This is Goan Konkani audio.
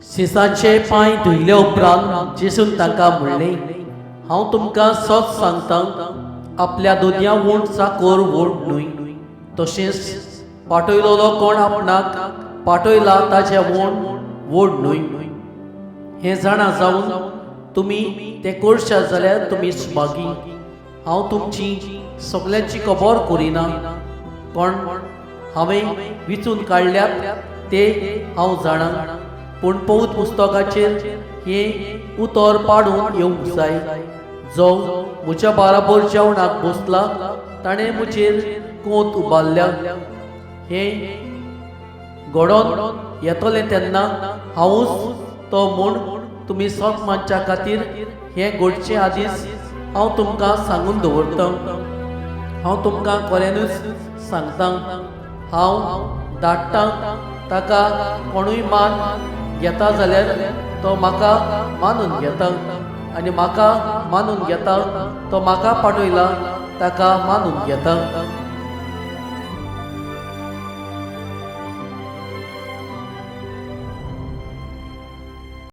शिसाचे पांय धुयले उपरांत जेसून तांकां म्हणलें, हांव तुमकां सत सांगता, आपल्या दुदया व्हड चाकोर व्हड न्हय, तशेंच पाठयलोलो कोण आपणाक पाठयला ताचे व्हड व्हड न्हय. हें जाणा जावन तुमी तें करशात जाल्यार तुमी सुभागी. हांव तुमची सगल्यांची खबर करिना. कोण हांवें विचून काडल्यात ते हांव जाणा, पूण पवित्र पुस्तकाचेर हें उतर पाडून येवंक जाय, जो म्हज्या बाराबर जेवणाक बसला ताणें म्हजेर कोंत उबारल्या. हें घडोवन येतलें तेन्ना हांवूच तो म्हूण तुमी सत मानच्या खातीर हें घडचे आदींच हांव तुमकां सांगून दवरतां. हांव तुमकां खऱ्यानूच सांगता, हांव धाडटां ताका कोणूय मान घेता जाल्यार तो म्हाका मानून घेता, आनी म्हाका मानून घेता तो म्हाका पाठयला ताका मानून घेता.